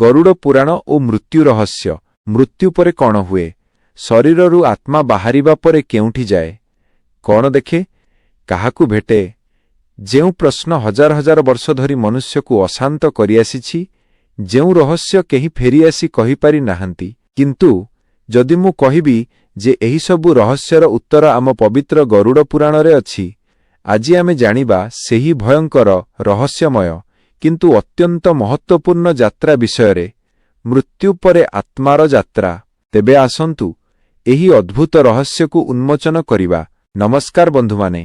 ଗରୁଡ଼ ପୁରାଣ ଓ ମୃତ୍ୟୁ ରହସ୍ୟ। ମୃତ୍ୟୁ ପରେ କଣ ହୁଏ? ଶରୀରରୁ ଆତ୍ମା ବାହାରିବା ପରେ କେଉଁଠି ଯାଏ? କଣ ଦେଖେ? କାହାକୁ ଭେଟେ? ଯେଉଁ ପ୍ରଶ୍ନ ହଜାର ହଜାର ବର୍ଷ ଧରି ମନୁଷ୍ୟକୁ ଅଶାନ୍ତ କରିଆସିଛି, ଯେଉଁ ରହସ୍ୟ କେହି ଫେରିଆସି କହିପାରି ନାହାନ୍ତି। କିନ୍ତୁ ଯଦି ମୁଁ କହିବି ଯେ ଏହିସବୁ ରହସ୍ୟର ଉତ୍ତର ଆମ ପବିତ୍ର ଗରୁଡ଼ ପୁରାଣରେ ଅଛି? ଆଜି ଆମେ ଜାଣିବା ସେହି ଭୟଙ୍କର, ରହସ୍ୟମୟ, କିନ୍ତୁ ଅତ୍ୟନ୍ତ ମହତ୍ତ୍ୱପୂର୍ଣ୍ଣ ଯାତ୍ରା ବିଷୟରେ, ମୃତ୍ୟୁ ପରେ ଆତ୍ମାର ଯାତ୍ରା। ତେବେ ଆସନ୍ତୁ, ଏହି ଅଦ୍ଭୁତ ରହସ୍ୟକୁ ଉନ୍ମୋଚନ କରିବା। ନମସ୍କାର ବନ୍ଧୁମାନେ।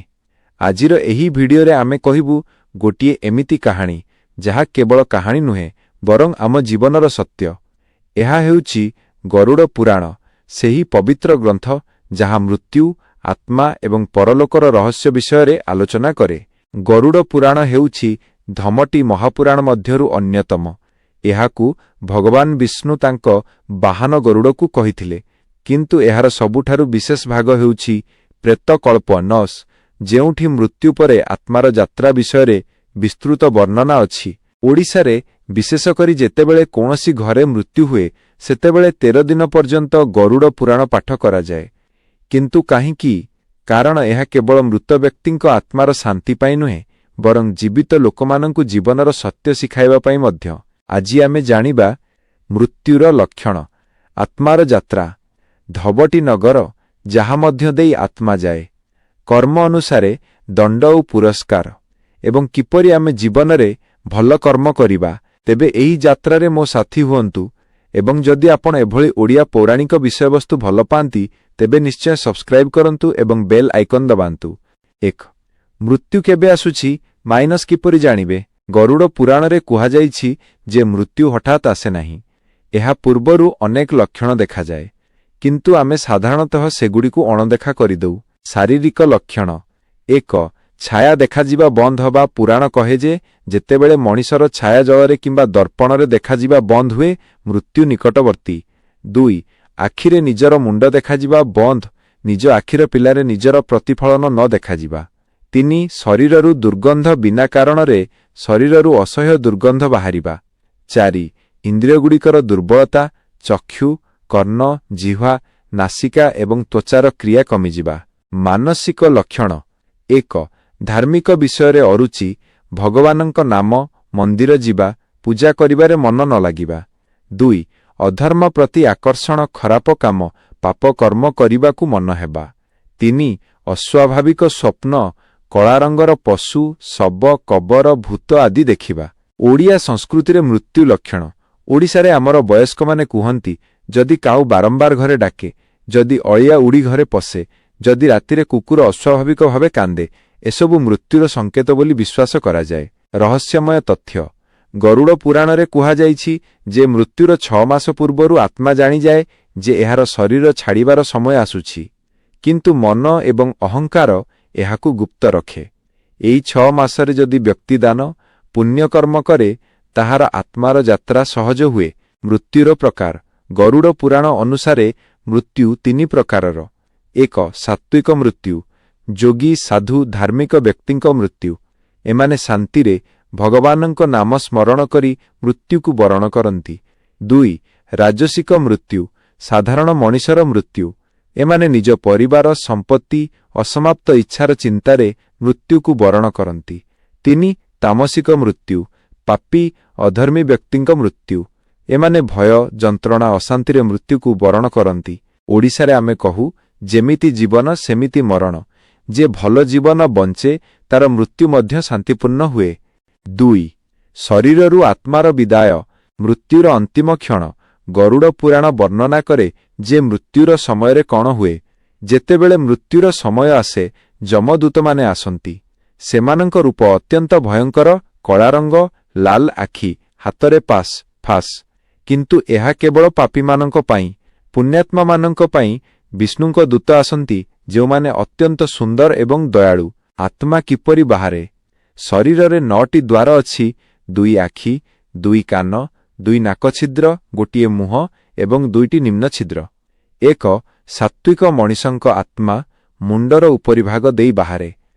ଆଜିର ଏହି ଭିଡିଓରେ ଆମେ କହିବୁ ଗୋଟିଏ ଏମିତି କାହାଣୀ, ଯାହା କେବଳ କାହାଣୀ ନୁହେଁ, ବରଂ ଆମ ଜୀବନର ସତ୍ୟ। ଏହା ହେଉଛି ଗରୁଡ଼ ପୁରାଣ, ସେହି ପବିତ୍ର ଗ୍ରନ୍ଥ ଯାହା ମୃତ୍ୟୁ, ଆତ୍ମା ଏବଂ ପରଲୋକର ରହସ୍ୟ ବିଷୟରେ ଆଲୋଚନା କରେ। ଗରୁଡ଼ ପୁରାଣ ହେଉଛି ଦଶଟି ମହାପୁରାଣ ମଧ୍ୟରୁ ଅନ୍ୟତମ। ଏହାକୁ ଭଗବାନ ବିଷ୍ଣୁ ତାଙ୍କ ବାହନ ଗରୁଡ଼କୁ କହିଥିଲେ। କିନ୍ତୁ ଏହାର ସବୁଠାରୁ ବିଶେଷ ଭାଗ ହେଉଛି ପ୍ରେତକଳ୍ପ ନସ୍, ଯେଉଁଠି ମୃତ୍ୟୁ ପରେ ଆତ୍ମାର ଯାତ୍ରା ବିଷୟରେ ବିସ୍ତୃତ ବର୍ଣ୍ଣନା ଅଛି। ଓଡ଼ିଶାରେ ବିଶେଷ କରି ଯେତେବେଳେ କୌଣସି ଘରେ ମୃତ୍ୟୁ ହୁଏ, ସେତେବେଳେ 13 ଦିନ ପର୍ଯ୍ୟନ୍ତ ଗରୁଡ଼ ପୁରାଣ ପାଠ କରାଯାଏ। କିନ୍ତୁ କାହିଁକି? କାରଣ ଏହା କେବଳ ମୃତ ବ୍ୟକ୍ତିଙ୍କ ଆତ୍ମାର ଶାନ୍ତି ପାଇଁ ନୁହେଁ, ବରଂ ଜୀବିତ ଲୋକମାନଙ୍କୁ ଜୀବନର ସତ୍ୟ ଶିଖାଇବା ପାଇଁ ମଧ୍ୟ। ଆଜି ଆମେ ଜାଣିବା ମୃତ୍ୟୁର ଲକ୍ଷଣ, ଆତ୍ମାର ଯାତ୍ରା, ଦଶଟି ନଗର ଯାହା ମଧ୍ୟ ଦେଇ ଆତ୍ମା ଯାଏ, କର୍ମ ଅନୁସାରେ ଦଣ୍ଡ ଓ ପୁରସ୍କାର ଏବଂ କିପରି ଆମେ ଜୀବନରେ ଭଲ କର୍ମ କରିବା। ତେବେ ଏହି ଯାତ୍ରାରେ ମୋ ସାଥୀ ହୁଅନ୍ତୁ ଏବଂ ଯଦି ଆପଣ ଏଭଳି ଓଡ଼ିଆ ପୌରାଣିକ ବିଷୟବସ୍ତୁ ଭଲ ପାଆନ୍ତି, ତେବେ ନିଶ୍ଚୟ ସବସ୍କ୍ରାଇବ୍ କରନ୍ତୁ ଏବଂ ବେଲ୍ ଆଇକନ୍ ଦବାନ୍ତୁ। 1, ମୃତ୍ୟୁ କେବେ ଆସୁଛି ମାଇନସ୍ କିପରି ଜାଣିବେ? ଗରୁଡ଼ ପୁରାଣରେ କୁହାଯାଇଛି ଯେ ମୃତ୍ୟୁ ହଠାତ୍ ଆସେ ନାହିଁ। ଏହା ପୂର୍ବରୁ ଅନେକ ଲକ୍ଷଣ ଦେଖାଯାଏ, କିନ୍ତୁ ଆମେ ସାଧାରଣତଃ ସେଗୁଡ଼ିକୁ ଅଣଦେଖା କରିଦେଉ। ଶାରୀରିକ ଲକ୍ଷଣ। 1, ଛାୟା ଦେଖାଯିବା ବନ୍ଦ ହେବା। ପୁରାଣ କହେ ଯେ ଯେତେବେଳେ ମଣିଷର ଛାୟା ଜଳରେ କିମ୍ବା ଦର୍ପଣରେ ଦେଖାଯିବା ବନ୍ଦ ହୁଏ, ମୃତ୍ୟୁ ନିକଟବର୍ତ୍ତୀ। 2, ଆଖିରେ ନିଜର ମୁଣ୍ଡ ଦେଖାଯିବା ବନ୍ଦ, ନିଜ ଆଖିର ପିଲାରେ ନିଜର ପ୍ରତିଫଳନ ନ ଦେଖାଯିବା। 3, ଶରୀରରୁ ଦୁର୍ଗନ୍ଧ। ବିନା କାରଣରେ ଶରୀରରୁ ଅସହ୍ୟ ଦୁର୍ଗନ୍ଧ ବାହାରିବା। 4, ଇନ୍ଦ୍ରିୟଗୁଡ଼ିକର ଦୁର୍ବଳତା, ଚକ୍ଷୁ, କର୍ଣ୍ଣ, ଜିହ୍ୱା, ନାସିକା ଏବଂ ତ୍ୱଚାର କ୍ରିୟା କମିଯିବା। ମାନସିକ ଲକ୍ଷଣ। 1, ଧାର୍ମିକ ବିଷୟରେ ଅରୁଚି, ଭଗବାନଙ୍କ ନାମ, ମନ୍ଦିର ଯିବା, ପୂଜା କରିବାରେ ମନ ନ ଲାଗିବା। 2, ଅଧର୍ମ ପ୍ରତି ଆକର୍ଷଣ, ଖରାପ କାମ, ପାପ କର୍ମ କରିବାକୁ ମନ ହେବା। 3, ଅସ୍ୱାଭାବିକ ସ୍ୱପ୍ନ, କଳା ରଙ୍ଗର ପଶୁ, ଶବ, କବର, ଭୂତ ଆଦି ଦେଖିବା। ଓଡ଼ିଆ ସଂସ୍କୃତିରେ ମୃତ୍ୟୁ ଲକ୍ଷଣ। ଓଡ଼ିଶାରେ ଆମର ବୟସ୍କମାନେ କୁହନ୍ତି, ଯଦି କାଉ ବାରମ୍ବାର ଘରେ ଡାକେ, ଯଦି ଅଳିଆ ଉଡ଼ି ଘରେ ପଶେ, ଯଦି ରାତିରେ କୁକୁର ଅସ୍ୱାଭାବିକ ଭାବେ କାନ୍ଦେ, ଏସବୁ ମୃତ୍ୟୁର ସଂକେତ ବୋଲି ବିଶ୍ୱାସ କରାଯାଏ। ରହସ୍ୟମୟ ତଥ୍ୟ। ଗରୁଡ଼ ପୁରାଣରେ କୁହାଯାଇଛି ଯେ ମୃତ୍ୟୁର 6 ମାସ ପୂର୍ବରୁ ଆତ୍ମା ଜାଣିଯାଏ ଯେ ଏହାର ଶରୀର ଛାଡ଼ିବାର ସମୟ ଆସୁଛି। କିନ୍ତୁ ମନ ଏବଂ ଅହଙ୍କାର ଏହାକୁ ଗୁପ୍ତ ରଖେ। ଏହି 6 ମାସରେ ଯଦି ବ୍ୟକ୍ତି ଦାନ, ପୁଣ୍ୟକର୍ମ କରେ, ତାହାର ଆତ୍ମାର ଯାତ୍ରା ସହଜ ହୁଏ। ମୃତ୍ୟୁର ପ୍ରକାର। ଗରୁଡ଼ ପୁରାଣ ଅନୁସାରେ ମୃତ୍ୟୁ ତିନି ପ୍ରକାରର। 1, ସାତ୍ୱିକ ମୃତ୍ୟୁ, ଯୋଗୀ, ସାଧୁ, ଧାର୍ମିକ ବ୍ୟକ୍ତିଙ୍କ ମୃତ୍ୟୁ। ଏମାନେ ଶାନ୍ତିରେ ଭଗବାନଙ୍କ ନାମ ସ୍ମରଣ କରି ମୃତ୍ୟୁକୁ ବରଣ କରନ୍ତି। 2, ରାଜସିକ ମୃତ୍ୟୁ, ସାଧାରଣ ମଣିଷର ମୃତ୍ୟୁ। ଏମାନେ ନିଜ ପରିବାର, ସମ୍ପତ୍ତି, ଅସମାପ୍ତ ଇଚ୍ଛାର ଚିନ୍ତାରେ ମୃତ୍ୟୁକୁ ବରଣ କରନ୍ତି। 3, ତାମସିକ ମୃତ୍ୟୁ, ପାପୀ, ଅଧର୍ମୀ ବ୍ୟକ୍ତିଙ୍କ ମୃତ୍ୟୁ। ଏମାନେ ଭୟ, ଯନ୍ତ୍ରଣା, ଅଶାନ୍ତିରେ ମୃତ୍ୟୁକୁ ବରଣ କରନ୍ତି। ଓଡ଼ିଶାରେ ଆମେ କହୁ, ଯେମିତି ଜୀବନ ସେମିତି ମରଣ। ଯେ ଭଲ ଜୀବନ ବଞ୍ଚେ, ତାର ମୃତ୍ୟୁ ମଧ୍ୟ ଶାନ୍ତିପୂର୍ଣ୍ଣ ହୁଏ। 2, ଶରୀରରୁ ଆତ୍ମାର ବିଦାୟ, ମୃତ୍ୟୁର ଅନ୍ତିମ କ୍ଷଣ। ଗରୁଡ଼ ପୁରାଣ ବର୍ଣ୍ଣନା କରେ ଯେ ମୃତ୍ୟୁର ସମୟରେ କଣ ହୁଏ। ଯେତେବେଳେ ମୃତ୍ୟୁର ସମୟ ଆସେ, ଯମଦୂତମାନେ ଆସନ୍ତି। ସେମାନଙ୍କ ରୂପ ଅତ୍ୟନ୍ତ ଭୟଙ୍କର, କଳା ରଙ୍ଗ, ଲାଲ ଆଖି, ହାତରେ ପାଶ, ଫାସ୍। କିନ୍ତୁ ଏହା କେବଳ ପାପୀମାନଙ୍କ ପାଇଁ। ପୁଣ୍ୟାତ୍ମାମାନଙ୍କ ପାଇଁ ବିଷ୍ଣୁଙ୍କ ଦୂତ ଆସନ୍ତି, ଯେଉଁମାନେ ଅତ୍ୟନ୍ତ ସୁନ୍ଦର ଏବଂ ଦୟାଳୁ। ଆତ୍ମା କିପରି ବାହାରେ? ଶରୀରରେ ନଅଟି ଦ୍ୱାର ଅଛି, ଦୁଇ ଆଖି, ଦୁଇ କାନ, ଦୁଇ ନାକ ଛିଦ୍ର, ଗୋଟିଏ ମୁହଁ ଏବଂ ଦୁଇଟି ନିମ୍ନ ଛିଦ୍ର। 1, ସାତ୍ୱିକ ମଣିଷଙ୍କ ଆତ୍ମା ମୁଣ୍ଡର ଉପରିଭାଗ ଦେଇ ବାହାରେ।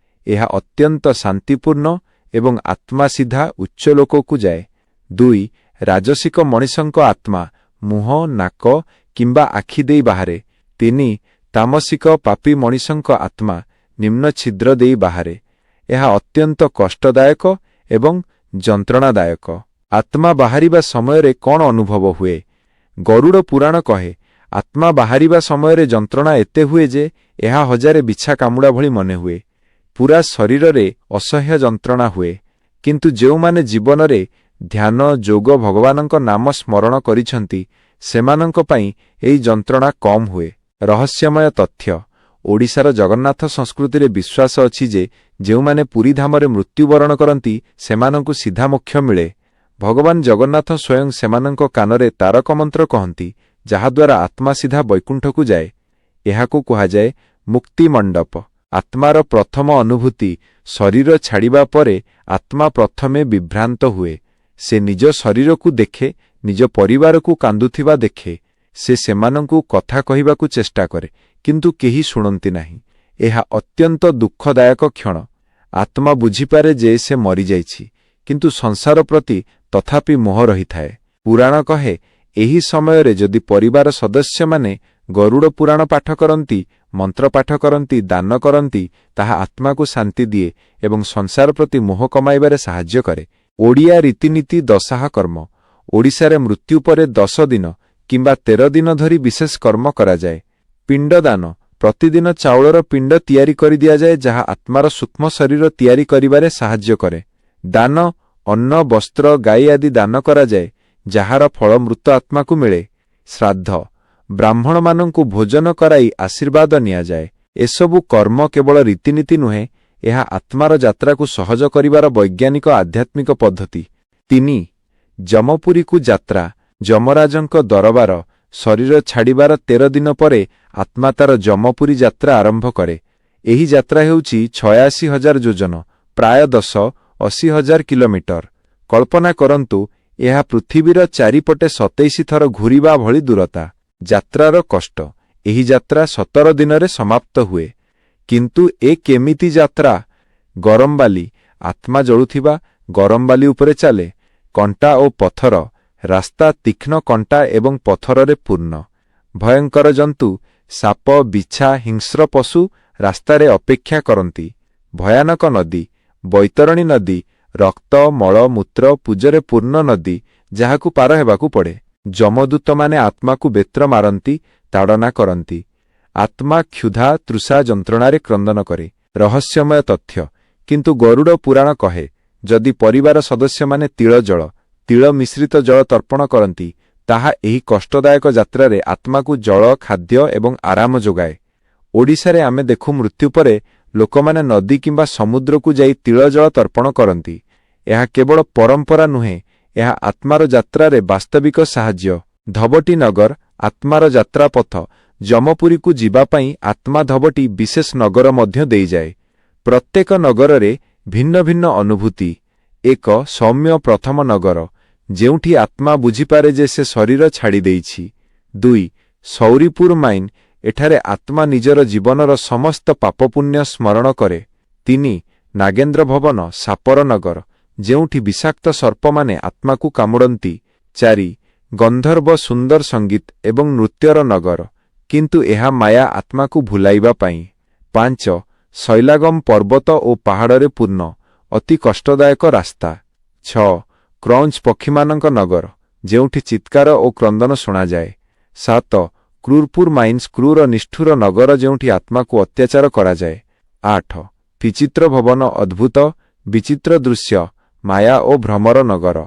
ଏହା ଅତ୍ୟନ୍ତ ଶାନ୍ତିପୂର୍ଣ୍ଣ ଏବଂ ଆତ୍ମା ସିଧା ଉଚ୍ଚଲୋକକୁ ଯାଏ। 2, ରାଜସିକ ମଣିଷଙ୍କ ଆତ୍ମା ମୁହଁ, ନାକ କିମ୍ବା ଆଖି ଦେଇ ବାହାରେ। 3, ତାମସିକ ପାପୀ ମଣିଷଙ୍କ ଆତ୍ମା ନିମ୍ନ ଛିଦ୍ର ଦେଇ ବାହାରେ। ଏହା ଅତ୍ୟନ୍ତ କଷ୍ଟଦାୟକ ଏବଂ ଯନ୍ତ୍ରଣାଦାୟକ। ଆତ୍ମା ବାହାରିବା ସମୟରେ କଣ ଅନୁଭବ ହୁଏ? ଗରୁଡ଼ ପୁରାଣ କହେ, ଆତ୍ମା ବାହାରିବା ସମୟରେ ଯନ୍ତ୍ରଣା ଏତେ ହୁଏ ଯେ ଏହା ହଜାରେ ବିଛା କାମୁଡ଼ା ଭଳି ମନେହୁଏ। ପୁରା ଶରୀରରେ ଅସହ୍ୟ ଯନ୍ତ୍ରଣା ହୁଏ। କିନ୍ତୁ ଯେଉଁମାନେ ଜୀବନରେ ଧ୍ୟାନ, ଯୋଗ, ଭଗବାନଙ୍କ ନାମ ସ୍ମରଣ କରିଛନ୍ତି, ସେମାନଙ୍କ ପାଇଁ ଏହି ଯନ୍ତ୍ରଣା କମ୍ ହୁଏ। ରହସ୍ୟମୟ ତଥ୍ୟ: ଓଡ଼ିଶାର ଜଗନ୍ନାଥ ସଂସ୍କୃତିରେ ବିଶ୍ୱାସ ଅଛି ଯେ ଯେଉଁମାନେ ପୁରୀ ଧାମରେ ମୃତ୍ୟୁବରଣ କରନ୍ତି, ସେମାନଙ୍କୁ ସିଧା ମୋକ୍ଷ ମିଳେ। ଭଗବାନ ଜଗନ୍ନାଥ ସ୍ୱୟଂ ସେମାନଙ୍କ କାନରେ ତାରକ ମନ୍ତ୍ର କହନ୍ତି, ଯାହାଦ୍ୱାରା ଆତ୍ମା ସିଧା ବୈକୁଣ୍ଠକୁ ଯାଏ। ଏହାକୁ କୁହାଯାଏ ମୁକ୍ତି ମଣ୍ଡପ। ଆତ୍ମାର ପ୍ରଥମ ଅନୁଭୂତି: ଶରୀର ଛାଡ଼ିବା ପରେ ଆତ୍ମା ପ୍ରଥମେ ବିଭ୍ରାନ୍ତ ହୁଏ। ସେ ନିଜ ଶରୀରକୁ ଦେଖେ, ନିଜ ପରିବାରକୁ କାନ୍ଦୁଥିବା ଦେଖେ। ସେ ସେମାନଙ୍କୁ କଥା କହିବାକୁ ଚେଷ୍ଟା କରେ, କିନ୍ତୁ କେହି ଶୁଣନ୍ତି ନାହିଁ। ଏହା ଅତ୍ୟନ୍ତ ଦୁଃଖଦାୟକ କ୍ଷଣ। ଆତ୍ମା ବୁଝିପାରେ ଯେ ସେ ମରିଯାଇଛି, କିନ୍ତୁ ସଂସାର ପ୍ରତି ତଥାପି ମୋହ ରହିଥାଏ। ପୁରାଣ କହେ, ଏହି ସମୟରେ ଯଦି ପରିବାର ସଦସ୍ୟମାନେ ଗରୁଡ଼ ପୁରାଣ ପାଠ କରନ୍ତି, ମନ୍ତ୍ର ପାଠ କରନ୍ତି, ଦାନ କରନ୍ତି, ତାହା ଆତ୍ମାକୁ ଶାନ୍ତି ଦିଏ ଏବଂ ସଂସାର ପ୍ରତି ମୋହ କମାଇବାରେ ସାହାଯ୍ୟ କରେ। ଓଡ଼ିଆ ରୀତିନୀତି, ଦଶାହ କର୍ମ। ଓଡ଼ିଶାରେ ମୃତ୍ୟୁ ପରେ 10 ଦିନ କିମ୍ବା 13 ଦିନ ଧରି ବିଶେଷ କର୍ମ କରାଯାଏ। ପିଣ୍ଡଦାନ: ପ୍ରତିଦିନ ଚାଉଳର ପିଣ୍ଡ ତିଆରି କରିଦିଆଯାଏ, ଯାହା ଆତ୍ମାର ସୂକ୍ଷ୍ମ ଶରୀର ତିଆରି କରିବାରେ ସାହାଯ୍ୟ କରେ। ଦାନ: ଅନ୍ନ, ବସ୍ତ୍ର, ଗାଈ ଆଦି ଦାନ କରାଯାଏ, ଯାହାର ଫଳ ମୃତ ଆତ୍ମାକୁ ମିଳେ। ଶ୍ରାଦ୍ଧ: ବ୍ରାହ୍ମଣମାନଙ୍କୁ ଭୋଜନ କରାଇ ଆଶୀର୍ବାଦ ନିଆଯାଏ। ଏସବୁ କର୍ମ କେବଳ ରୀତିନୀତି ନୁହେଁ, ଏହା ଆତ୍ମାର ଯାତ୍ରାକୁ ସହଜ କରିବାର ବୈଜ୍ଞାନିକ ଆଧ୍ୟାତ୍ମିକ ପଦ୍ଧତି। 3, ଯମପୁରୀକୁ ଯାତ୍ରା, ଯମରାଜଙ୍କ ଦରବାର। ଶରୀର ଛାଡ଼ିବାର 13 ଦିନ ପରେ ଆତ୍ମା ତାର ଯମପୁରୀ ଯାତ୍ରା ଆରମ୍ଭ କରେ। ଏହି ଯାତ୍ରା ହେଉଛି 86,000 ଯୋଜନ, ପ୍ରାୟ 80,000 କିଲୋମିଟର। କଳ୍ପନା କରନ୍ତୁ, ଏହା ପୃଥିବୀର ଚାରିପଟେ 27 ଥର ଘୂରିବା ଭଳି ଦୂରତା। ଯାତ୍ରାର କଷ୍ଟ: ଏହି ଯାତ୍ରା 17 ଦିନରେ ସମାପ୍ତ ହୁଏ। କିନ୍ତୁ ଏ କେମିତି ଯାତ୍ରା! ଗରମ ବାଲି: ଆତ୍ମା ଜଳୁଥିବା ଗରମ ବାଲି ଉପରେ ଚାଲେ। କଣ୍ଟା ଓ ପଥର: ରାସ୍ତା ତୀକ୍ଷ୍ଣ କଣ୍ଟା ଏବଂ ପଥରରେ ପୂର୍ଣ୍ଣ। ଭୟଙ୍କର ଜନ୍ତୁ: ସାପ, ବିଛା, ହିଂସ୍ର ପଶୁ ରାସ୍ତାରେ ଅପେକ୍ଷା କରନ୍ତି। ଭୟାନକ ନଦୀ: ବୈତରଣୀ ନଦୀ, ରକ୍ତ, ମଳ, ମୂତ୍ର, ପୂଜରେ ପୂର୍ଣ୍ଣ ନଦୀ, ଯାହାକୁ ପାର ହେବାକୁ ପଡ଼େ। ଯମଦୂତମାନେ ଆତ୍ମାକୁ ବେତ୍ର ମାରନ୍ତି, ତାଡ଼ନା କରନ୍ତି। ଆତ୍ମା କ୍ଷୁଧା, ତୃଷା, ଯନ୍ତ୍ରଣାରେ କ୍ରନ୍ଦନ କରେ। ରହସ୍ୟମୟ ତଥ୍ୟ: କିନ୍ତୁ ଗରୁଡ଼ ପୁରାଣ କହେ, ଯଦି ପରିବାର ସଦସ୍ୟମାନେ ତିଳ ଜଳ, ତିଳ ମିଶ୍ରିତ ଜଳ ତର୍ପଣ କରନ୍ତି, ତାହା ଏହି କଷ୍ଟଦାୟକ ଯାତ୍ରାରେ ଆତ୍ମାକୁ ଜଳ, ଖାଦ୍ୟ ଏବଂ ଆରାମ ଯୋଗାଏ। ଓଡ଼ିଶାରେ ଆମେ ଦେଖୁ, ମୃତ୍ୟୁ ପରେ ଲୋକମାନେ ନଦୀ କିମ୍ବା ସମୁଦ୍ରକୁ ଯାଇ ତିଳ ଜଳ ତର୍ପଣ କରନ୍ତି। ଏହା କେବଳ ପରମ୍ପରା ନୁହେଁ, ଏହା ଆତ୍ମାର ଯାତ୍ରାରେ ବାସ୍ତବିକ ସାହାଯ୍ୟ। ଧବଟି ନଗର, ଆତ୍ମାର ଯାତ୍ରା ପଥ। ଯମପୁରୀକୁ ଯିବା ପାଇଁ ଆତ୍ମା ଧବଟି ବିଶେଷ ନଗର ମଧ୍ୟ ଦେଇଯାଏ। ପ୍ରତ୍ୟେକ ନଗରରେ ଭିନ୍ନ ଭିନ୍ନ ଅନୁଭୂତି। 1, ସୌମ୍ୟ ପ୍ରଥମ ନଗର, ଯେଉଁଠି ଆତ୍ମା ବୁଝିପାରେ ଯେ ସେ ଶରୀର ଛାଡ଼ି ଦେଇଛି। 2, ସୌରୀପୁର ମାଇନ୍, ଏଠାରେ ଆତ୍ମା ନିଜର ଜୀବନର ସମସ୍ତ ପାପପୁଣ୍ୟ ସ୍ମରଣ କରେ। 3, ନାଗେନ୍ଦ୍ର ଭବନ, ସାପର ନଗର, ଯେଉଁଠି ବିଷାକ୍ତ ସର୍ପମାନେ ଆତ୍ମାକୁ କାମୁଡ଼ନ୍ତି। 4, ଗନ୍ଧର୍ବ, ସୁନ୍ଦର ସଙ୍ଗୀତ ଏବଂ ନୃତ୍ୟର ନଗର, କିନ୍ତୁ ଏହା ମାୟା, ଆତ୍ମାକୁ ଭୁଲାଇବା ପାଇଁ। 5, ଶୈଲାଗମ, ପର୍ବତ ଓ ପାହାଡ଼ରେ ପୂର୍ଣ୍ଣ, ଅତି କଷ୍ଟଦାୟକ ରାସ୍ତା। 6, କ୍ରୌଞ୍ଚ ପକ୍ଷୀମାନଙ୍କ ନଗର, ଯେଉଁଠି ଚିତ୍କାର ଓ କ୍ରନ୍ଦନ ଶୁଣାଯାଏ। 7, କ୍ରୁରପୁର ମାଇନ୍ସ, କ୍ରୂର ନିଷ୍ଠୁର ନଗର, ଯେଉଁଠି ଆତ୍ମାକୁ ଅତ୍ୟାଚାର କରାଯାଏ। 8, ବିଚିତ୍ର ଭବନ, ଅଦ୍ଭୁତ ବିଚିତ୍ର ଦୃଶ୍ୟ, ମାୟା ଓ ଭ୍ରମର ନଗର।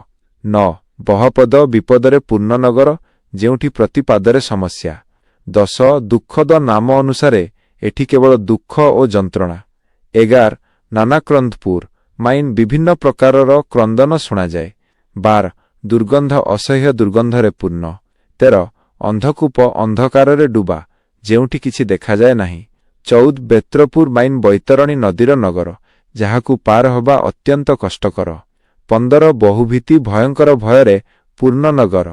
9, ବହପଦ, ବିପଦରେ ପୂର୍ଣ୍ଣ ନଗର, ଯେଉଁଠି ପ୍ରତି ପାଦରେ ସମସ୍ୟା। 10, ଦୁଃଖଦ, ନାମ ଅନୁସାରେ ଏଠି କେବଳ ଦୁଃଖ ଓ ଯନ୍ତ୍ରଣା। 11, ନାନାକ୍ରନ୍ଦପୁର ମାଇନ୍, ବିଭିନ୍ନ ପ୍ରକାରର କ୍ରନ୍ଦନ ଶୁଣାଯାଏ। 12, ଦୁର୍ଗନ୍ଧ, ଅସହ୍ୟ ଦୁର୍ଗନ୍ଧରେ ପୂର୍ଣ୍ଣ। 13, ଅନ୍ଧକୂପ, ଅନ୍ଧକାରରେ ଡୁବା, ଯେଉଁଠି କିଛି ଦେଖାଯାଏ ନାହିଁ। 14, ବେତ୍ରପୁର ମାଇନ୍, ବୈତରଣୀ ନଦୀର ନଗର, ଯାହାକୁ ପାର ହେବା ଅତ୍ୟନ୍ତ କଷ୍ଟକର। 15, ବହୁଭୀତି, ଭୟଙ୍କର ଭୟରେ ପୂର୍ଣ୍ଣ ନଗର।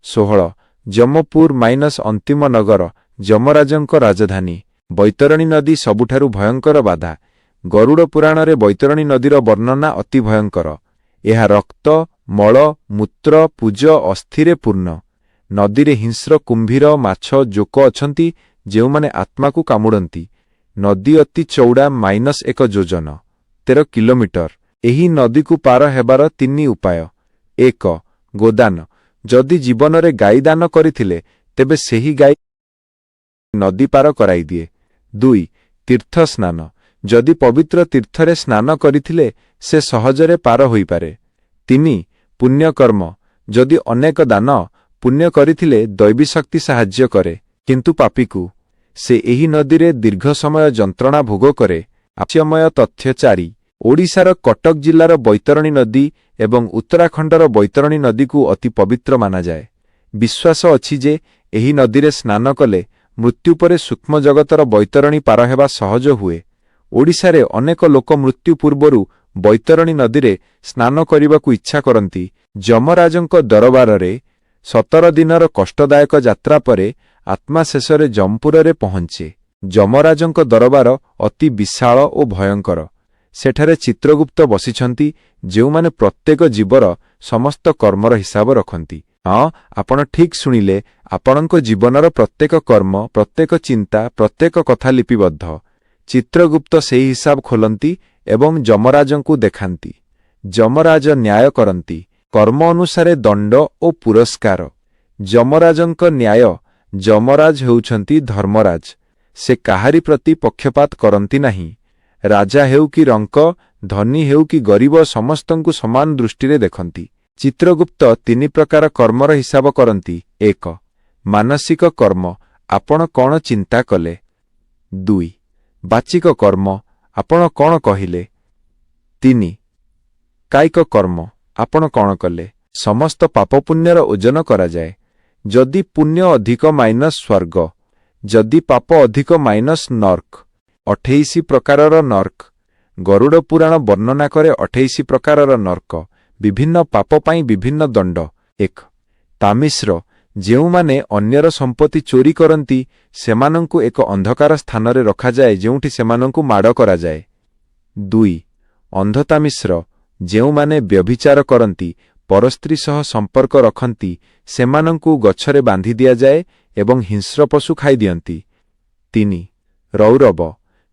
16, ଯମପୁର ମାଇନସ, ଅନ୍ତିମ ନଗର, ଯମରାଜଙ୍କ ରାଜଧାନୀ। ବୈତରଣୀ ନଦୀ ସବୁଠାରୁ ଭୟଙ୍କର ବାଧା। ଗରୁଡ଼ ପୁରାଣରେ ବୈତରଣୀ ନଦୀର ବର୍ଣ୍ଣନା ଅତି ଭୟଙ୍କର। ଏହା ରକ୍ତ, ମଳ, ମୂତ୍ର, ପୂଜ, ଅସ୍ଥିରେ ପୂର୍ଣ୍ଣ। ନଦୀରେ ହିଂସ୍ର କୁମ୍ଭୀର, ମାଛ, ଜୋକ ଅଛନ୍ତି, ଯେଉଁମାନେ ଆତ୍ମାକୁ କାମୁଡ଼ନ୍ତି। ନଦୀ ଅତି ଚଉଡ଼ା, -1 ଯୋଜନ, 13 କିଲୋମିଟର। ଏହି ନଦୀକୁ ପାର ହେବାର ତିନି ଉପାୟ। ଏକ, ଗୋଦାନ। ଯଦି ଜୀବନରେ ଗାଈ ଦାନ କରିଥିଲେ, ତେବେ ସେହି ଗାଈ ନଦୀ ପାର କରାଇଦିଏ। ଦୁଇ, ତୀର୍ଥ ସ୍ନାନ। ଯଦି ପବିତ୍ର ତୀର୍ଥରେ ସ୍ନାନ କରିଥିଲେ, ସେ ସହଜରେ ପାର ହୋଇପାରେ। ତିନି, ପୁଣ୍ୟକର୍ମ। ଯଦି ଅନେକ ଦାନ ପୁଣ୍ୟ କରିଥିଲେ, ଦୈବୀ ଶକ୍ତି ସାହାଯ୍ୟ କରେ। କିନ୍ତୁ ପାପୀକୁ, ସେ ଏହି ନଦୀରେ ଦୀର୍ଘ ସମୟ ଯନ୍ତ୍ରଣା ଭୋଗ କରେ। ଆଶ୍ଚର୍ଯ୍ୟମୟ ତଥ୍ୟ ଚାରି, ଓଡ଼ିଶାର କଟକ ଜିଲ୍ଲାର ବୈତରଣୀ ନଦୀ ଏବଂ ଉତ୍ତରାଖଣ୍ଡର ବୈତରଣୀ ନଦୀକୁ ଅତି ପବିତ୍ର ମାନାଯାଏ। ବିଶ୍ୱାସ ଅଛି ଯେ ଏହି ନଦୀରେ ସ୍ନାନ କଲେ ମୃତ୍ୟୁ ପରେ ସୂକ୍ଷ୍ମ ଜଗତର ବୈତରଣୀ ପାର ହେବା ସହଜ ହୁଏ। ଓଡ଼ିଶାରେ ଅନେକ ଲୋକ ମୃତ୍ୟୁ ପୂର୍ବରୁ ବୈତରଣୀ ନଦୀରେ ସ୍ନାନ କରିବାକୁ ଇଚ୍ଛା କରନ୍ତି। ଯମରାଜଙ୍କ ଦରବାରରେ 17 ଦିନର କଷ୍ଟଦାୟକ ଯାତ୍ରା ପରେ ଆତ୍ମା ଶେଷରେ ଯମପୁରରେ ପହଞ୍ଚେ। ଯମରାଜଙ୍କ ଦରବାର ଅତି ବିଶାଳ ଓ ଭୟଙ୍କର। ସେଠାରେ ଚିତ୍ରଗୁପ୍ତ ବସିଛନ୍ତି, ଯେଉଁମାନେ ପ୍ରତ୍ୟେକ ଜୀବର ସମସ୍ତ କର୍ମର ହିସାବ ରଖନ୍ତି। ହଁ, ଆପଣ ଠିକ୍ ଶୁଣିଲେ। ଆପଣଙ୍କ ଜୀବନର ପ୍ରତ୍ୟେକ କର୍ମ, ପ୍ରତ୍ୟେକ ଚିନ୍ତା, ପ୍ରତ୍ୟେକ କଥା ଲିପିବଦ୍ଧ। ଚିତ୍ରଗୁପ୍ତ ସେହି ହିସାବ ଖୋଲନ୍ତି ଏବଂ ଯମରାଜଙ୍କୁ ଦେଖାନ୍ତି। ଯମରାଜ ନ୍ୟାୟ କରନ୍ତି, କର୍ମ ଅନୁସାରେ ଦଣ୍ଡ ଓ ପୁରସ୍କାର। ଯମରାଜଙ୍କ ନ୍ୟାୟ। ଯମରାଜ ହେଉଛନ୍ତି ଧର୍ମରାଜ। ସେ କାହାରି ପ୍ରତି ପକ୍ଷପାତ କରନ୍ତି ନାହିଁ। ରାଜା ହେଉ କି ରଙ୍କ, ଧନୀ ହେଉ କି ଗରିବ, ସମସ୍ତଙ୍କୁ ସମାନ ଦୃଷ୍ଟିରେ ଦେଖନ୍ତି। ଚିତ୍ରଗୁପ୍ତ ତିନି ପ୍ରକାର କର୍ମର ହିସାବ କରନ୍ତି। ଏକ, ମାନସିକ କର୍ମ, ଆପଣ କଣ ଚିନ୍ତା କଲେ। ଦୁଇ, ବାଚିକ କର୍ମ, ଆପଣ କଣ କହିଲେ। ତିନି, କାୟିକ କର୍ମ, ଆପଣ କଣ କଲେ। ସମସ୍ତ ପାପପୁଣ୍ୟର ଓଜନ କରାଯାଏ। ଯଦି ପୁଣ୍ୟ ଅଧିକ, ମାଇନସ୍ ସ୍ୱର୍ଗ। ଯଦି ପାପ ଅଧିକ, ମାଇନସ୍ ନର୍କ। 28 ପ୍ରକାରର ନର୍କ। ଗରୁଡ଼ ପୁରାଣ ବର୍ଣ୍ଣନା କରେ 28 ପ୍ରକାରର ନର୍କ, ବିଭିନ୍ନ ପାପ ପାଇଁ ବିଭିନ୍ନ ଦଣ୍ଡ। ଏକ, ତାମିଶ୍ର। ଯେଉଁମାନେ ଅନ୍ୟର ସମ୍ପତ୍ତି ଚୋରି କରନ୍ତି, ସେମାନଙ୍କୁ ଏକ ଅନ୍ଧକାର ସ୍ଥାନରେ ରଖାଯାଏ, ଯେଉଁଠି ସେମାନଙ୍କୁ ମାଡ଼ କରାଯାଏ। ଦୁଇ, ଅନ୍ଧତାମିଶ୍ର। ଯେଉଁମାନେ ବ୍ୟଭିଚାର କରନ୍ତି, ପରସ୍ତ୍ରୀ ସହ ସମ୍ପର୍କ ରଖନ୍ତି, ସେମାନଙ୍କୁ ଗଛରେ ବାନ୍ଧି ଦିଆଯାଏ ଏବଂ ହିଂସ୍ର ପଶୁ ଖାଇଦିଅନ୍ତି। ତିନି, ରୌରବ।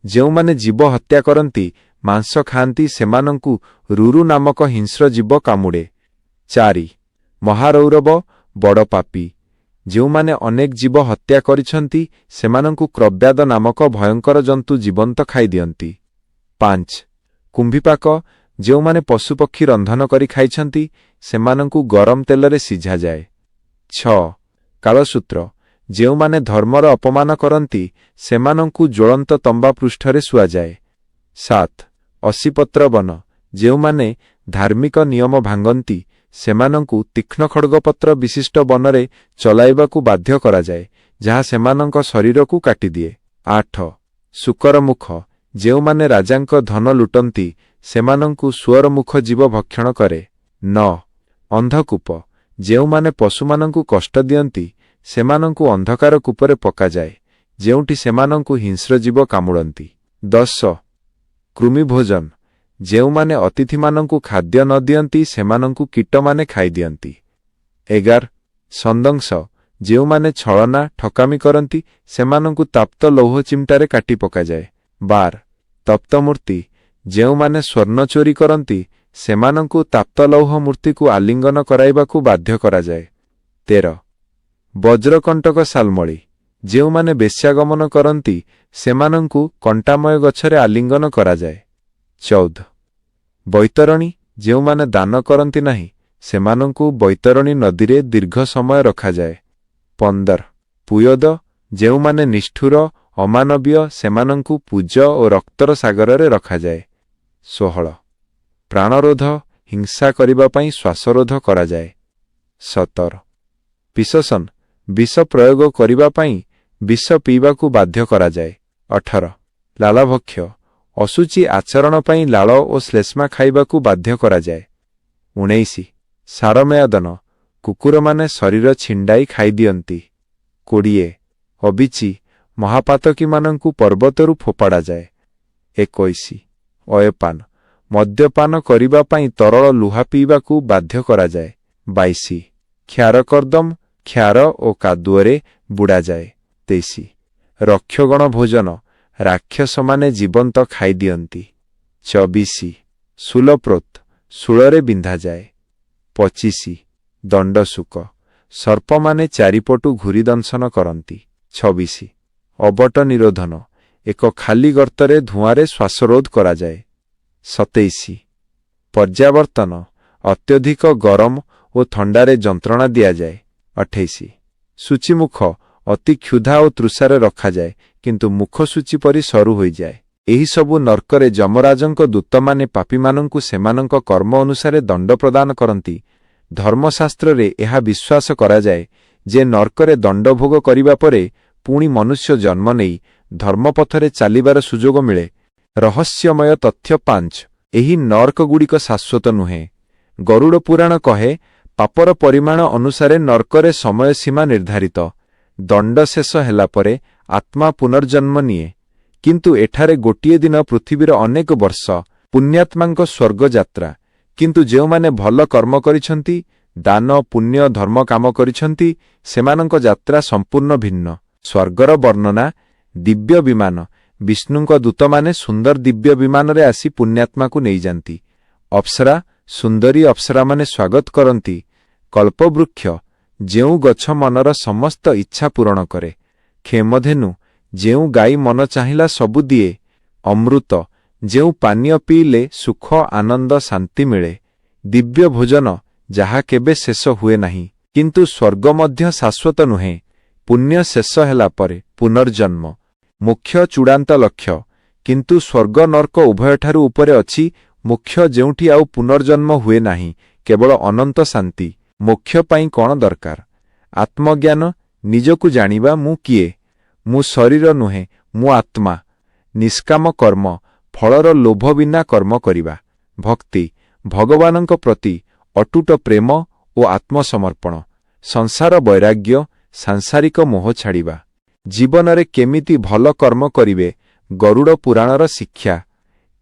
ଯେଉଁମାନେ ଜୀବ ହତ୍ୟା କରନ୍ତି, ମାଂସ ଖାଆନ୍ତି, ସେମାନଙ୍କୁ ରୁରୁ ନାମକ ହିଂସ୍ର ଜୀବ କାମୁଡ଼େ। ଚାରି, ମହାରୌରବ, ବଡ଼ ପାପୀ। ଯେଉଁମାନେ ଅନେକ ଜୀବ ହତ୍ୟା କରିଛନ୍ତି, ସେମାନଙ୍କୁ କ୍ରବ୍ୟାଦ ନାମକ ଭୟଙ୍କର ଜନ୍ତୁ ଜୀବନ୍ତ ଖାଇଦିଅନ୍ତି। ପାଞ୍ଚ, କୁମ୍ଭୀପାକ। ଯେଉଁମାନେ ପଶୁପକ୍ଷୀ ରନ୍ଧନ କରି ଖାଇଛନ୍ତି, ସେମାନଙ୍କୁ ଗରମ ତେଲରେ ସିଝାଯାଏ। ଛଅ, କାଳସୂତ୍ର। ଯେଉଁମାନେ ଧର୍ମର ଅପମାନ କରନ୍ତି, ସେମାନଙ୍କୁ ଜ୍ୱଳନ୍ତ ତମ୍ବା ପୃଷ୍ଠରେ ଶୁଆଯାଏ। ସାତ, ଅସିପତ୍ର ବନ। ଯେଉଁମାନେ ଧାର୍ମିକ ନିୟମ ଭାଙ୍ଗନ୍ତି, ସେମାନଙ୍କୁ ତୀକ୍ଷ୍ଣ ଖଡ଼ଗପତ୍ର ବିଶିଷ୍ଟ ବନରେ ଚଲାଇବାକୁ ବାଧ୍ୟ କରାଯାଏ, ଯାହା ସେମାନଙ୍କ ଶରୀରକୁ କାଟିଦିଏ। ଆଠ, ଶୂକରମୁଖ। ଯେଉଁମାନେ ରାଜାଙ୍କ ଧନ ଲୁଟନ୍ତି, ସେମାନଙ୍କୁ ଶୂକରମୁଖ ଜୀବ ଭକ୍ଷଣ କରେ। ନଅ, ଅନ୍ଧକୂପ। ଯେଉଁମାନେ ପଶୁମାନଙ୍କୁ କଷ୍ଟ ଦିଅନ୍ତି, ସେମାନଙ୍କୁ ଅନ୍ଧକାର କୂପରେ ପକାଯାଏ, ଯେଉଁଠି ସେମାନଙ୍କୁ ହିଂସ୍ର ଜୀବ କାମୁଡ଼ନ୍ତି। 10, କୃମିଭୋଜନ। ଯେଉଁମାନେ ଅତିଥିମାନଙ୍କୁ ଖାଦ୍ୟ ନ ଦିଅନ୍ତି, ସେମାନଙ୍କୁ କୀଟମାନେ ଖାଇଦିଅନ୍ତି। 11, ସନ୍ଦଂଶ। ଯେଉଁମାନେ ଛଳନା, ଠକାମି କରନ୍ତି, ସେମାନଙ୍କୁ ତପ୍ତ ଲୌହ ଚିମଟାରେ କାଟି ପକାଯାଏ। 12, ତପ୍ତମୂର୍ତ୍ତି। ଯେଉଁମାନେ ସ୍ୱର୍ଣ୍ଣ ଚୋରି କରନ୍ତି, ସେମାନଙ୍କୁ ତପ୍ତ ଲୌହ ମୂର୍ତ୍ତିକୁ ଆଲିଙ୍ଗନ କରାଇବାକୁ ବାଧ୍ୟ କରାଯାଏ। 13, ବଜ୍ରକଣ୍ଟକ ଶାଲ୍ମଳୀ। ଯେଉଁମାନେ ବେଶ୍ୟାଗମନ କରନ୍ତି, ସେମାନଙ୍କୁ କଣ୍ଟାମୟ ଗଛରେ ଆଲିଙ୍ଗନ କରାଯାଏ। 14, ବୈତରଣୀ। ଯେଉଁମାନେ ଦାନ କରନ୍ତି ନାହିଁ, ସେମାନଙ୍କୁ ବୈତରଣୀ ନଦୀରେ ଦୀର୍ଘ ସମୟ ରଖାଯାଏ। 15, ପୁୟଦ। ଯେଉଁମାନେ ନିଷ୍ଠୁର, ଅମାନବୀୟ, ସେମାନଙ୍କୁ ପୂଜ ଓ ରକ୍ତର ସାଗରରେ ରଖାଯାଏ। 16, ପ୍ରାଣରୋଧ। ହିଂସା କରିବା ପାଇଁ ଶ୍ୱାସରୋଧ କରାଯାଏ। 17, ବିଷସନ। ବିଷ ପ୍ରୟୋଗ କରିବା ପାଇଁ ବିଷ ପିଇବାକୁ ବାଧ୍ୟ କରାଯାଏ। 18, ଲାଳଭକ୍ଷ। ଅଶୁଚି ଆଚରଣ ପାଇଁ ଲାଳ ଓ ଶ୍ଲେଷ୍ମା ଖାଇବାକୁ ବାଧ୍ୟ କରାଯାଏ। 19, ସାରମେୟଦନ। କୁକୁରମାନେ ଶରୀର ଛିଣ୍ଡାଇ ଖାଇଦିଅନ୍ତି। 20, ଅବିଚି। ମହାପାତକୀମାନଙ୍କୁ ପର୍ବତରୁ ଫୋପାଡ଼ାଯାଏ। 21, ଅୟପାନ। ମଦ୍ୟପାନ କରିବା ପାଇଁ ତରଳ ଲୁହା ପିଇବାକୁ ବାଧ୍ୟ କରାଯାଏ। 22, କ୍ଷାରକର୍ଦ୍ଦମ, କ୍ଷାର ଓ କାଦୁଅରେ ବୁଡ଼ାଯାଏ। 23, ରକ୍ଷଗଣ ଭୋଜନ, ରାକ୍ଷସମାନେ ଜୀବନ୍ତ ଖାଇଦିଅନ୍ତି। 24, ଶୂଲପ୍ରୋତ, ଶୂଳରେ ବିନ୍ଧାଯାଏ। 25, ଦଣ୍ଡଶୁକ, ସର୍ପମାନେ ଚାରିପଟୁ ଘୁରି ଦଂଶନ କରନ୍ତି। 26, ଅବଟ ନିରୋଧନ, ଏକ ଖାଲି ଗର୍ତ୍ତରେ ଧୂଆଁରେ ଶ୍ୱାସରୋଧ କରାଯାଏ। 27, ପର୍ଯ୍ୟାବର୍ତ୍ତନ, ଅତ୍ୟଧିକ ଗରମ ଓ ଥଣ୍ଡାରେ ଯନ୍ତ୍ରଣା ଦିଆଯାଏ। 28, ସୂଚୀମୁଖ, ଅତି କ୍ଷୁଧା ଓ ତୃଷାରେ ରଖାଯାଏ, କିନ୍ତୁ ମୁଖ ସୂଚୀ ପରି ସରୁ ହୋଇଯାଏ। ଏହିସବୁ ନର୍କରେ ଯମରାଜଙ୍କ ଦୂତମାନେ ପାପୀମାନଙ୍କୁ ସେମାନଙ୍କ କର୍ମ ଅନୁସାରେ ଦଣ୍ଡ ପ୍ରଦାନ କରନ୍ତି। ଧର୍ମଶାସ୍ତ୍ରରେ ଏହା ବିଶ୍ୱାସ କରାଯାଏ ଯେ ନର୍କରେ ଦଣ୍ଡଭୋଗ କରିବା ପରେ ପୁଣି ମନୁଷ୍ୟ ଜନ୍ମ ନେଇ ଧର୍ମପଥରେ ଚାଲିବାର ସୁଯୋଗ ମିଳେ। ରହସ୍ୟମୟ ତଥ୍ୟ 5, ଏହି ନର୍କଗୁଡ଼ିକ ଶାଶ୍ୱତ ନୁହେଁ। ଗରୁଡ଼ ପୁରାଣ କହେ, ପାପର ପରିମାଣ ଅନୁସାରେ ନର୍କରେ ସମୟ ସୀମା ନିର୍ଦ୍ଧାରିତ। ଦଣ୍ଡ ଶେଷ ହେଲା ପରେ ଆତ୍ମା ପୁନର୍ଜନ୍ମ ନିଏ। କିନ୍ତୁ ଏଠାରେ ଗୋଟିଏ ଦିନ ପୃଥିବୀର ଅନେକ ବର୍ଷ। ପୁଣ୍ୟାତ୍ମାଙ୍କ ସ୍ୱର୍ଗ ଯାତ୍ରା। କିନ୍ତୁ ଯେଉଁମାନେ ଭଲ କର୍ମ କରିଛନ୍ତି, ଦାନ, ପୁଣ୍ୟ, ଧର୍ମ କାମ କରିଛନ୍ତି, ସେମାନଙ୍କ ଯାତ୍ରା ସମ୍ପୂର୍ଣ୍ଣ ଭିନ୍ନ। ସ୍ୱର୍ଗର ବର୍ଣ୍ଣନା: ଦିବ୍ୟ ବିମାନ। ବିଷ୍ଣୁଙ୍କ ଦୂତମାନେ ସୁନ୍ଦର ଦିବ୍ୟ ବିମାନରେ ଆସି ପୁଣ୍ୟାତ୍ମାକୁ ନେଇଯାନ୍ତି। ଅପ୍ସରା, ସୁନ୍ଦରୀ ଅପ୍ସରାମାନେ ସ୍ୱାଗତ କରନ୍ତି। କଳ୍ପବୃକ୍ଷ, ଯେଉଁ ଗଛ ମନର ସମସ୍ତ ଇଚ୍ଛା ପୂରଣ କରେ। କାମଧେନୁ, ଯେଉଁ ଗାଈ ମନ ଚାହିଁଲା ସବୁ ଦିଏ। ଅମୃତ, ଯେଉଁ ପାନୀୟ ପିଇଲେ ସୁଖ, ଆନନ୍ଦ, ଶାନ୍ତି ମିଳେ। ଦିବ୍ୟ ଭୋଜନ, ଯାହା କେବେ ଶେଷ ହୁଏ ନାହିଁ। କିନ୍ତୁ ସ୍ୱର୍ଗ ମଧ୍ୟ ଶାଶ୍ୱତ ନୁହେଁ। ପୁଣ୍ୟ ଶେଷ ହେଲା ପରେ ପୁନର୍ଜନ୍ମ। ମୋକ୍ଷ ଚୂଡ଼ାନ୍ତ ଲକ୍ଷ୍ୟ। କିନ୍ତୁ ସ୍ୱର୍ଗ ନର୍କ ଉଭୟଠାରୁ ଉପରେ ଅଛି ମୋକ୍ଷ, ଯେଉଁଠି ଆଉ ପୁନର୍ଜନ୍ମ ହୁଏ ନାହିଁ, କେବଳ ଅନନ୍ତ ଶାନ୍ତି। ମୋକ୍ଷ ପାଇଁ କଣ ଦରକାର? ଆତ୍ମଜ୍ଞାନ, ନିଜକୁ ଜାଣିବା, ମୁଁ କିଏ? ମୁଁ ଶରୀର ନୁହେଁ, ମୁଁ ଆତ୍ମା। ନିଷ୍କାମ କର୍ମ, ଫଳର ଲୋଭ ବିନା କର୍ମ କରିବା। ଭକ୍ତି, ଭଗବାନଙ୍କ ପ୍ରତି ଅଟୁଟ ପ୍ରେମ ଓ ଆତ୍ମସମର୍ପଣ। ସଂସାର ବୈରାଗ୍ୟ, ସାଂସାରିକ ମୋହ ଛାଡ଼ିବା। ଜୀବନରେ କେମିତି ଭଲ କର୍ମ କରିବେ, ଗରୁଡ଼ ପୁରାଣର ଶିକ୍ଷା।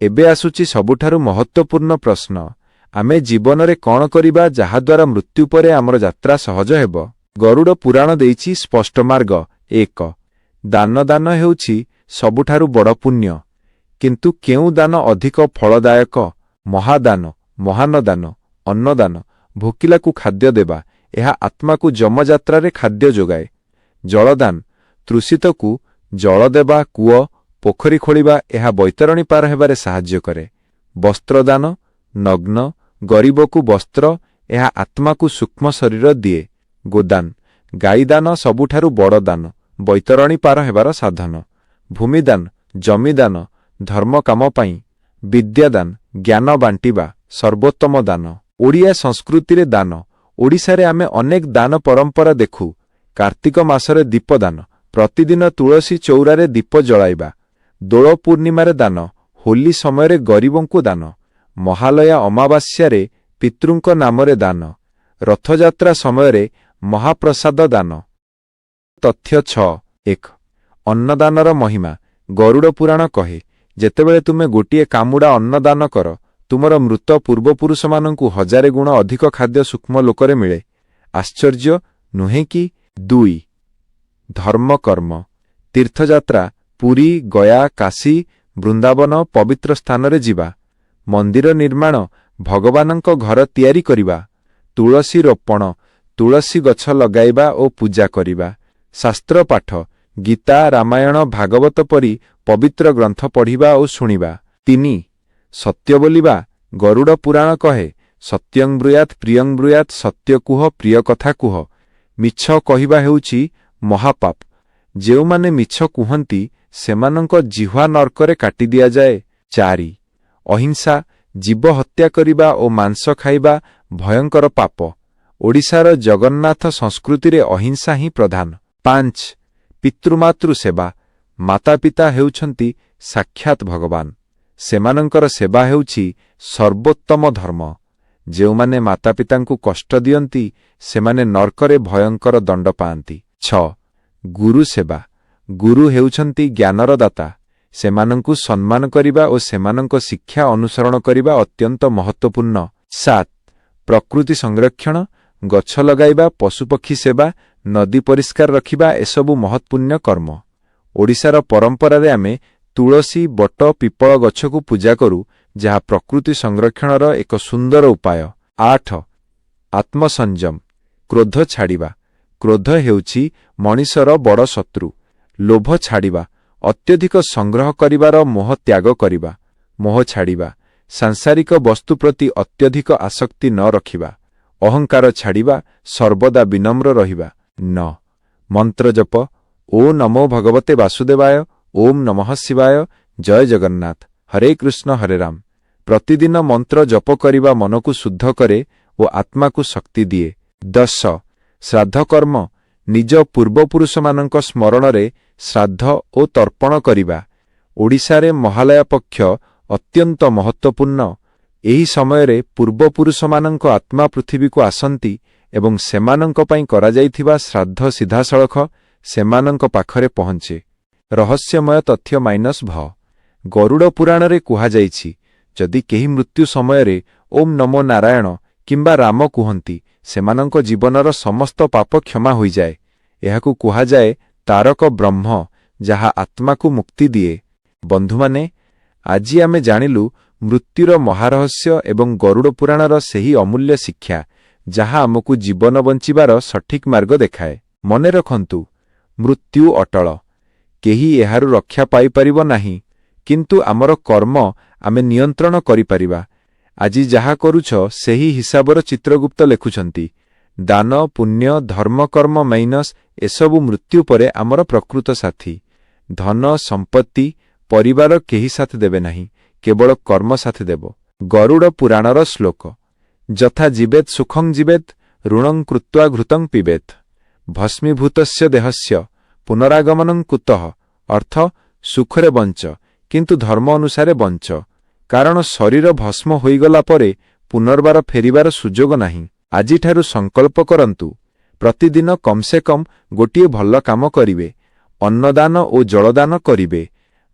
ଏବେ ଆସୁଛି ସବୁଠାରୁ ମହତ୍ତ୍ୱପୂର୍ଣ୍ଣ ପ୍ରଶ୍ନ। ଆମେ ଜୀବନରେ କଣ କରିବା, ଯାହାଦ୍ୱାରା ମୃତ୍ୟୁ ପରେ ଆମର ଯାତ୍ରା ସହଜ ହେବ? ଗରୁଡ଼ ପୁରାଣ ଦେଇଛି ସ୍ପଷ୍ଟ ମାର୍ଗ। 1, ଦାନ। ଦାନ ହେଉଛି ସବୁଠାରୁ ବଡ଼ ପୁଣ୍ୟ। କିନ୍ତୁ କେଉଁ ଦାନ ଅଧିକ ଫଳଦାୟକ? ମହାଦାନ, ମହାନ ଦାନ, ଅନ୍ନଦାନ। ଭୋକିଲାକୁ ଖାଦ୍ୟ ଦେବା, ଏହା ଆତ୍ମାକୁ ଯମଯାତ୍ରାରେ ଖାଦ୍ୟ ଯୋଗାଏ। ଜଳଦାନ, ତୃଷିତକୁ ଜଳ ଦେବା, କୂଅ, ପୋଖରୀ ଖୋଳିବା, ଏହା ବୈତରଣୀ ପାର ହେବାରେ ସାହାଯ୍ୟ କରେ। ବସ୍ତ୍ରଦାନ, ନଗ୍ନ ଗରିବକୁ ବସ୍ତ୍ର, ଏହା ଆତ୍ମାକୁ ସୂକ୍ଷ୍ମ ଶରୀର ଦିଏ। ଗୋଦାନ, ଗାଈଦାନ ସବୁଠାରୁ ବଡ଼ ଦାନ, ବୈତରଣୀ ପାର ହେବାର ସାଧନ। ଭୂମିଦାନ, ଜମିଦାନ, ଧର୍ମ କାମ ପାଇଁ। ବିଦ୍ୟାଦାନ, ଜ୍ଞାନ ବାଣ୍ଟିବା ସର୍ବୋତ୍ତମ ଦାନ। ଓଡ଼ିଆ ସଂସ୍କୃତିରେ ଦାନ। ଓଡ଼ିଶାରେ ଆମେ ଅନେକ ଦାନ ପରମ୍ପରା ଦେଖୁ। କାର୍ତ୍ତିକ ମାସରେ ଦୀପଦାନ, ପ୍ରତିଦିନ ତୁଳସୀ ଚଉରାରେ ଦୀପ ଜଳାଇବା। ଦୋଳ ପୂର୍ଣ୍ଣିମାରେ ଦାନ। ହୋଲି ସମୟରେ ଗରିବଙ୍କୁ ଦାନ। ମହାଲୟା ଅମାବାସ୍ୟାରେ ପିତୃଙ୍କ ନାମରେ ଦାନ। ରଥଯାତ୍ରା ସମୟରେ ମହାପ୍ରସାଦ ଦାନ। ତଥ୍ୟ 6। 1, ଅନ୍ନଦାନର ମହିମା। ଗରୁଡ଼ ପୁରାଣ କହେ, ଯେତେବେଳେ ତୁମେ ଗୋଟିଏ କାମୁଡ଼ା ଅନ୍ନଦାନ କର, ତୁମର ମୃତ ପୂର୍ବପୁରୁଷମାନଙ୍କୁ 1000 ଗୁଣ ଅଧିକ ଖାଦ୍ୟ ସୂକ୍ଷ୍ମ ଲୋକରେ ମିଳେ। ଆଶ୍ଚର୍ଯ୍ୟ ନୁହେଁ କି? 2, ଧର୍ମକର୍ମ। ତୀର୍ଥଯାତ୍ରା, ପୁରୀ, ଗୟା, କାଶୀ, ବୃନ୍ଦାବନ, ପବିତ୍ର ସ୍ଥାନରେ ଯିବା। ମନ୍ଦିର ନିର୍ମାଣ, ଭଗବାନଙ୍କ ଘର ତିଆରି କରିବା। ତୁଳସୀ ରୋପଣ, ତୁଳସୀ ଗଛ ଲଗାଇବା ଓ ପୂଜା କରିବା। ଶାସ୍ତ୍ର ପାଠ, ଗୀତା, ରାମାୟଣ, ଭାଗବତ ପରି ପବିତ୍ର ଗ୍ରନ୍ଥ ପଢ଼ିବା ଓ ଶୁଣିବା। 3, ସତ୍ୟ ବୋଲିବା। ଗରୁଡ଼ ପୁରାଣ କହେ, ସତ୍ୟଂ ବ୍ରୁୟାତ୍ ପ୍ରିୟଂ ବ୍ରୁୟାତ୍। ସତ୍ୟ କୁହ, ପ୍ରିୟ କଥା କୁହ। ମିଛ କହିବା ହେଉଛି ମହାପାପ। ଯେଉଁମାନେ ମିଛ କୁହନ୍ତି, ସେମାନଙ୍କ ଜିହ୍ୱା ନର୍କରେ କାଟି ଦିଆଯାଏ। 4, ଅହିଂସା। ଜୀବ ହତ୍ୟା କରିବା ଓ ମାଂସ ଖାଇବା ଭୟଙ୍କର ପାପ। ଓଡ଼ିଶାର ଜଗନ୍ନାଥ ସଂସ୍କୃତିରେ ଅହିଂସା ହିଁ ପ୍ରଧାନ। 5, ପିତୃମାତୃ ସେବା। ମାତାପିତା ହେଉଛନ୍ତି ସାକ୍ଷାତ ଭଗବାନ। ସେମାନଙ୍କର ସେବା ହେଉଛି ସର୍ବୋତ୍ତମ ଧର୍ମ। ଯେଉଁମାନେ ମାତାପିତାଙ୍କୁ କଷ୍ଟ ଦିଅନ୍ତି, ସେମାନେ ନର୍କରେ ଭୟଙ୍କର ଦଣ୍ଡ ପାଆନ୍ତି। 6, ଗୁରୁ ସେବା। ଗୁରୁ ହେଉଛନ୍ତି ଜ୍ଞାନର ଦାତା। ସେମାନଙ୍କୁ ସମ୍ମାନ କରିବା ଓ ସେମାନଙ୍କ ଶିକ୍ଷା ଅନୁସରଣ କରିବା ଅତ୍ୟନ୍ତ ମହତ୍ତ୍ୱପୂର୍ଣ୍ଣ। 7, ପ୍ରକୃତି ସଂରକ୍ଷଣ। ଗଛ ଲଗାଇବା, ପଶୁପକ୍ଷୀ ସେବା, ନଦୀ ପରିଷ୍କାର ରଖିବା, ଏସବୁ ମହତ୍ପୂର୍ଣ୍ଣ କର୍ମ। ଓଡ଼ିଶାର ପରମ୍ପରାରେ ଆମେ ତୁଳସୀ, ବଟ, ପିପଳ ଗଛକୁ ପୂଜା କରୁ, ଯାହା ପ୍ରକୃତି ସଂରକ୍ଷଣର ଏକ ସୁନ୍ଦର ଉପାୟ। 8, ଆତ୍ମସଂଯମ। କ୍ରୋଧ ଛାଡ଼ିବା। କ୍ରୋଧ ହେଉଛି ମଣିଷର ବଡ଼ ଶତ୍ରୁ। ଲୋଭ ଛାଡ଼ିବା। ଅତ୍ୟଧିକ ସଂଗ୍ରହ କରିବାର ମୋହ ତ୍ୟାଗ କରିବା। ମୋହ ଛାଡ଼ିବା। ସାଂସାରିକ ବସ୍ତୁ ପ୍ରତି ଅତ୍ୟଧିକ ଆସକ୍ତି ନ ରଖିବା। ଅହଙ୍କାର ଛାଡ଼ିବା। ସର୍ବଦା ବିନମ୍ର ରହିବା। 9, ମନ୍ତ୍ର ଜପ। ଓଁ ନମୋ ଭଗବତେ ବାସୁଦେବାୟ, ଓମ୍ ନମଃ ଶିବାୟ, ଜୟ ଜଗନ୍ନାଥ, ହରେ କୃଷ୍ଣ ହରେ ରାମ। ପ୍ରତିଦିନ ମନ୍ତ୍ର ଜପ କରିବା ମନକୁ ଶୁଦ୍ଧ କରେ ଓ ଆତ୍ମାକୁ ଶକ୍ତି ଦିଏ। 10, ଶ୍ରାଦ୍ଧକର୍ମ। ନିଜ ପୂର୍ବପୁରୁଷମାନଙ୍କ ସ୍ମରଣରେ ଶ୍ରାଦ୍ଧ ଓ ତର୍ପଣ କରିବା। ଓଡ଼ିଶାରେ ମହାଲୟା ପକ୍ଷ ଅତ୍ୟନ୍ତ ମହତ୍ତ୍ୱପୂର୍ଣ୍ଣ। ଏହି ସମୟରେ ପୂର୍ବପୁରୁଷମାନଙ୍କ ଆତ୍ମା ପୃଥିବୀକୁ ଆସନ୍ତି ଏବଂ ସେମାନଙ୍କ ପାଇଁ କରାଯାଇଥିବା ଶ୍ରାଦ୍ଧ ସିଧାସଳଖ ସେମାନଙ୍କ ପାଖରେ ପହଞ୍ଚେ। ରହସ୍ୟମୟ ତଥ୍ୟ ମାଇନସ୍ ଭ ଗରୁଡ଼ ପୁରାଣରେ କୁହାଯାଇଛି, ଯଦି କେହି ମୃତ୍ୟୁ ସମୟରେ ଓମ୍ ନମୋ ନାରାୟଣ କିମ୍ବା ରାମ କୁହନ୍ତି, ସେମାନଙ୍କ ଜୀବନର ସମସ୍ତ ପାପ କ୍ଷମା ହୋଇଯାଏ। ଏହାକୁ କୁହାଯାଏ ତାରକ ବ୍ରହ୍ମ, ଯାହା ଆତ୍ମାକୁ ମୁକ୍ତି ଦିଏ। ବନ୍ଧୁମାନେ, ଆଜି ଆମେ ଜାଣିଲୁ ମୃତ୍ୟୁର ମହାରହସ୍ୟ ଏବଂ ଗରୁଡ଼ ପୁରାଣର ସେହି ଅମୂଲ୍ୟ ଶିକ୍ଷା, ଯାହା ଆମକୁ ଜୀବନ ବଞ୍ଚିବାର ସଠିକ୍ ମାର୍ଗ ଦେଖାଏ। ମନେ ରଖନ୍ତୁ, ମୃତ୍ୟୁ ଅଟଳ, କେହି ଏହାରୁ ରକ୍ଷା ପାଇପାରିବ ନାହିଁ। କିନ୍ତୁ ଆମର କର୍ମ ଆମେ ନିୟନ୍ତ୍ରଣ କରିପାରିବା। ଆଜି ଯାହା କରୁଛ, ସେହି ହିସାବର ଚିତ୍ରଗୁପ୍ତ ଲେଖୁଛନ୍ତି। ଦାନ, ପୁଣ୍ୟ, ଧର୍ମକର୍ମ ମାଇନସ୍ ଏସବୁ ମୃତ୍ୟୁ ପରେ ଆମର ପ୍ରକୃତ ସାଥୀ। ଧନ, ସମ୍ପତ୍ତି, ପରିବାର କେହି ସାଥ ଦେବେ ନାହିଁ, କେବଳ କର୍ମ ସାଥ ଦେବ। ଗରୁଡ଼ ପୁରାଣର ଶ୍ଲୋକ: ଯଥା ଜୀବେତ୍ ସୁଖଂ ଜୀବେତ୍, ଋଣଂ କୃତ୍ୱା ଘୃତଂ ପିବେତ୍, ଭସ୍ମୀଭୂତସ୍ୟ ଦେହସ୍ୟ ପୁନରାଗମନଂ କୁତଃ। ଅର୍ଥ, ସୁଖରେ ବଞ୍ଚ, କିନ୍ତୁ ଧର୍ମ ଅନୁସାରେ ବଞ୍ଚ, କାରଣ ଶରୀର ଭସ୍ମ ହୋଇଗଲା ପରେ ପୁନର୍ବାର ଫେରିବାର ସୁଯୋଗ ନାହିଁ। ଆଜିଠାରୁ ସଂକଳ୍ପ କରନ୍ତୁ, ପ୍ରତିଦିନ କମ୍ସେ କମ୍ ଗୋଟିଏ ଭଲ କାମ କରିବେ। ଅନ୍ନଦାନ ଓ ଜଳଦାନ କରିବେ।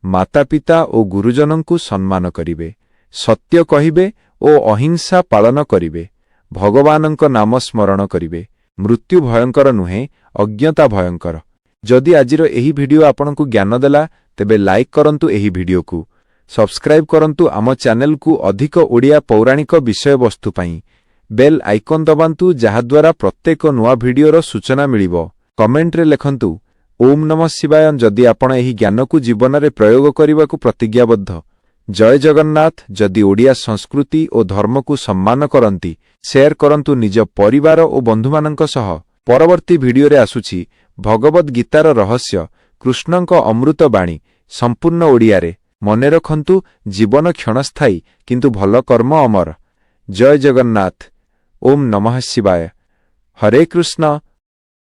ମାତାପିତା ଓ ଗୁରୁଜନଙ୍କୁ ସମ୍ମାନ କରିବେ। ସତ୍ୟ କହିବେ ଓ ଅହିଂସା ପାଳନ କରିବେ। ଭଗବାନଙ୍କ ନାମ ସ୍ମରଣ କରିବେ। ମୃତ୍ୟୁ ଭୟଙ୍କର ନୁହେଁ, ଅଜ୍ଞତା ଭୟଙ୍କର। ଯଦି ଆଜିର ଏହି ଭିଡିଓ ଆପଣଙ୍କୁ ଜ୍ଞାନ ଦେଲା, ତେବେ ଲାଇକ୍ କରନ୍ତୁ ଏହି ଭିଡିଓକୁ। ସବସ୍କ୍ରାଇବ୍ କରନ୍ତୁ ଆମ ଚ୍ୟାନେଲକୁ ଅଧିକ ଓଡ଼ିଆ ପୌରାଣିକ ବିଷୟବସ୍ତୁ ପାଇଁ। ବେଲ୍ ଆଇକନ୍ ଦବାନ୍ତୁ, ଯାହାଦ୍ୱାରା ପ୍ରତ୍ୟେକ ନୂଆ ଭିଡିଓର ସୂଚନା ମିଳିବ। କମେଣ୍ଟରେ ଲେଖନ୍ତୁ ଓମ୍ ନମଃ ଶିବାୟ, ଯଦି ଆପଣ ଏହି ଜ୍ଞାନକୁ ଜୀବନରେ ପ୍ରୟୋଗ କରିବାକୁ ପ୍ରତିଜ୍ଞାବଦ୍ଧ। ଜୟ ଜଗନ୍ନାଥ, ଯଦି ଓଡ଼ିଆ ସଂସ୍କୃତି ଓ ଧର୍ମକୁ ସମ୍ମାନ କରନ୍ତି। ସେୟାର କରନ୍ତୁ ନିଜ ପରିବାର ଓ ବନ୍ଧୁମାନଙ୍କ ସହ। ପରବର୍ତ୍ତୀ ଭିଡିଓରେ ଆସୁଛି ଭଗବଦ୍ ଗୀତାର ରହସ୍ୟ, କୃଷ୍ଣଙ୍କ ଅମୃତ ବାଣୀ, ସମ୍ପୂର୍ଣ୍ଣ ଓଡ଼ିଆରେ। ମନେ ରଖନ୍ତୁ, ଜୀବନ କ୍ଷଣସ୍ଥାୟୀ, କିନ୍ତୁ ଭଲ କର୍ମ ଅମର। ଜୟ ଜଗନ୍ନାଥ। ଓମ୍ ନମଃ ଶିବାୟ। ହରେ କୃଷ୍ଣ।